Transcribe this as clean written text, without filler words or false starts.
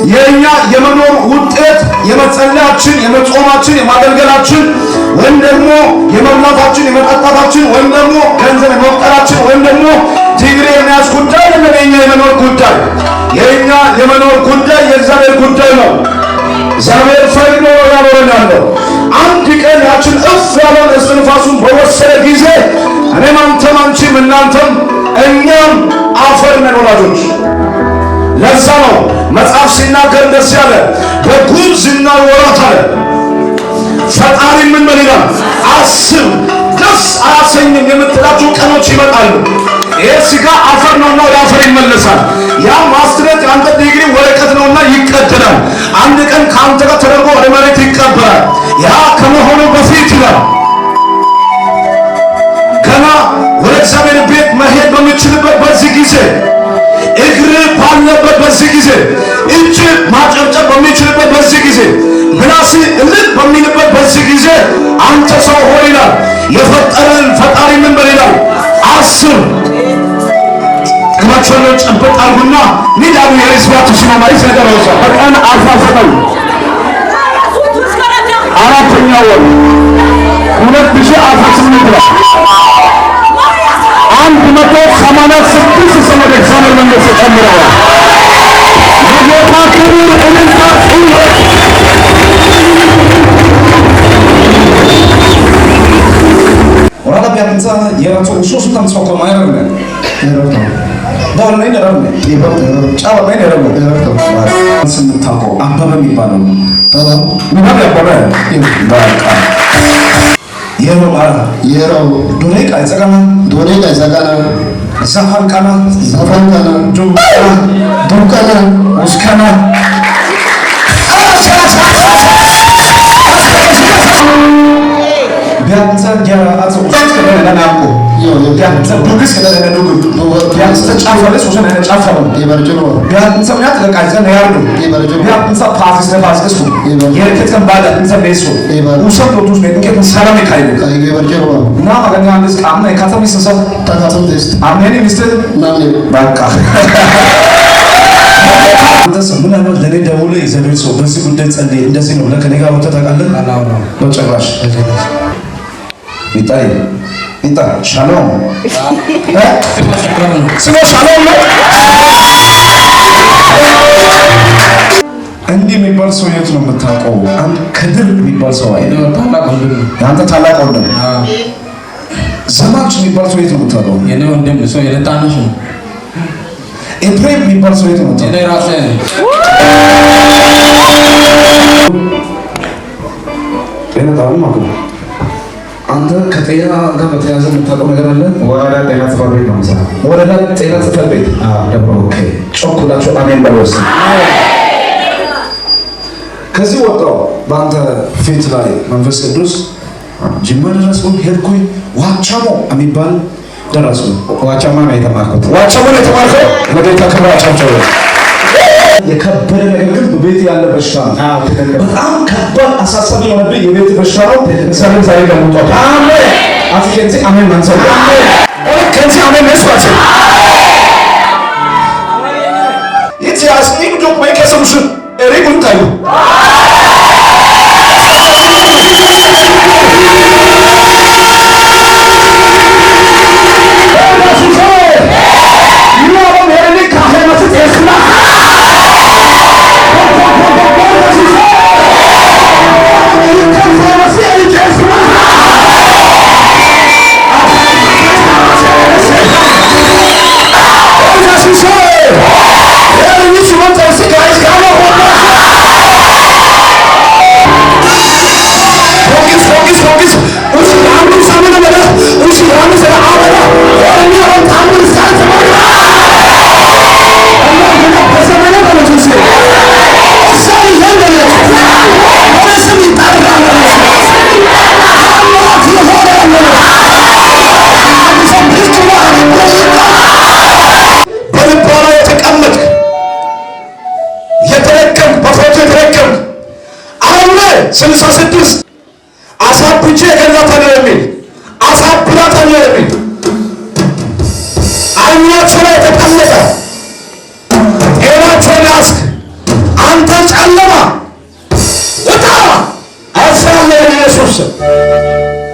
የኛ የመኖር ውጤት የመጸለያችን፣ የመጾማችን፣ የማገልገላችን ወይም ደግሞ የመብላታችን፣ የመጠጣታችን ወይም ደግሞ ገንዘብ የመቁጠራችን ወይም ደግሞ ዲግሪ የመያዝ ጉዳይ አይደለም። የኛ የመኖር ጉዳይ የኛ የመኖር ጉዳይ የእግዚአብሔር ጉዳይ ነው። እግዚአብሔር ፈቅዶ ያኖረን ያለው አንድ ቀን ያችን እፍ ያለውን እስትንፋሱን በወሰደ ጊዜ እኔም አንተም አንቺም እናንተም እኛም አፈር ነን ወዳጆች። ለዛ ነው መጽሐፍ ሲናገር እንደዚህ አለ፣ በጉብዝና ወራት አለ ፈጣሪ ምን በል ይላል፣ አስብ ደስ አያሰኝም የምትላቸው ቀኖች ይመጣሉ። ይሄ ስጋ አፈር ነውና ወደ አፈር ይመለሳል። ያ ማስትሬት የአንተ ዲግሪ ወረቀት ነውና ይቀደዳል። አንድ ቀን ከአንተ ጋር ተደርጎ ወደ መሬት ይቀበራል። ያ ከመሆኑ በፊት ይላል ገና ወደ እግዚአብሔር ቤት መሄድ በምችልበት በዚህ ጊዜ፣ እግር ባለበት በዚህ ጊዜ፣ እጅ ማጨብጨብ በሚችልበት በዚህ ጊዜ፣ ምላስ እልል በሚልበት በዚህ ጊዜ አንተ ሰው ሆይ ይላል የፈጠረን ፈጣሪ ምን በል ይላል አስብ። እግራቸውን ጨበጥ አድርጉና ኒዳሉ የህዝባቱ ሲማማሪ ስለደረሰ በቀን 19 አራተኛ ወር 2018 ላይ 186 ሰው ወደ እግዚአብሔር መንግሥት ተጨምረዋል። የጌታ ክብር፣ እልልታ፣ ጩኸት። ወራዳ ቢያንሳ የራሱ ሶስት ተምጾ ማይረነ ዳውነ ይደረነ ጫባ ይደረነ ስምታውቀው አበበ የሚባለው ምናምን አበበ በቃ የሮ ማራ Yeroo ዶኔ ቃይ ጸጋና doonii qaysaqana ዘፋን ቃና safan kana ዱቃና dukkana ውስከና ቢያንሳ ዲያራአጽ ውስጥ ከደነ ናንቆ ቢያንሳ ዱግስ ከደነ ዱግ ቢያንሳ ጫፈለ ሶሰነ ጫፈለ Ibarjuro ቢያንሳ ምናት ለቃይዘ ነው Ibarjuro ቢያንሳ ፓፊስ ለፋስሱ የርከተን ባዳ እንሰ ሜሶ ውሰብ ዶቱስ ሜንከ ሰላም ይካይሉ Ibarjuro እና ማገኛ አንስ ቃምና የካተም ይስንሰ Takatun test አሜን ሚስትር namni በቃ አንተስ ምናልባት ለእኔ ደውለህ የእግዚአብሔር ሰው በዚህ ጉዳይ ጸልይ እንደዚህ ነው ብለህ ከእኔ ጋር ወጥተህ ታውቃለህ? በጭራሽ። ሚጣዬ ሚጣ ሻሎም እ? ስሙ ሻሎም ነው። እንዲህ የሚባል ሰው የት ነው የምታውቀው? አንድ ከድር የሚባል ሰው አለ። ታላቅ ወንድም ነው። የአንተ ታላቅ ወንድም ዘማች የሚባል ሰው የት ነው የምታውቀው? የኔ ወንድም እሱ የኔ ታናሽ ነው። ኤፍሬም የሚባል ሰው የት ነው የምታውቀው? የኔ ራሴ ነኝ። ጤና ጣቢያ ማለት ነው። አንተ ከጤና ጋር በተያያዘ የምታውቀው ነገር አለ? ወረዳ ጤና ጽሕፈት ቤት ነው የምሰራው። ወረዳ ጤና ጽሕፈት ቤት። አዎ። Okay፣ ጮክ ብላችሁ አሜን በሉ እስኪ። ከዚህ ወጣው በአንተ ፊት ላይ መንፈስ ቅዱስ ጅማ ደረስኩኝ፣ ሄድኩኝ። ዋቻሞ የሚባል ደረስኩኝ። ዋቻማ ነው የተማርኩት። ዋቻሞ ነው የተማርከው? ለጌታ ክብር አጨብጭቡ። የከበደ ነገር ግን በቤት ያለ በሽታ ነው። አዎ፣ ትክክል። በጣም ከባድ አሳሳቢ የሆነብህ የቤት በሽታ ነው። እግዚአብሔር ዛሬ ለውጧል። አሜን። አፍ ከዚ አሜን ማንሰው አሜን። ከዚ አሜን መስዋዕት ይትያስ ንግዱ ወይ ከሰምሽ ሪጉን ታዩ በልቧ ላይ የተቀመጥክ የተረገምክ በፎቶ የተረገምክ አለ 66 አሳብቼ እገድላታለሁ የሚል አሳብዳታለሁ የሚል አይናቸው ላይ የተቀመጠ ጤናቸውን ያስክ አንተ ስም።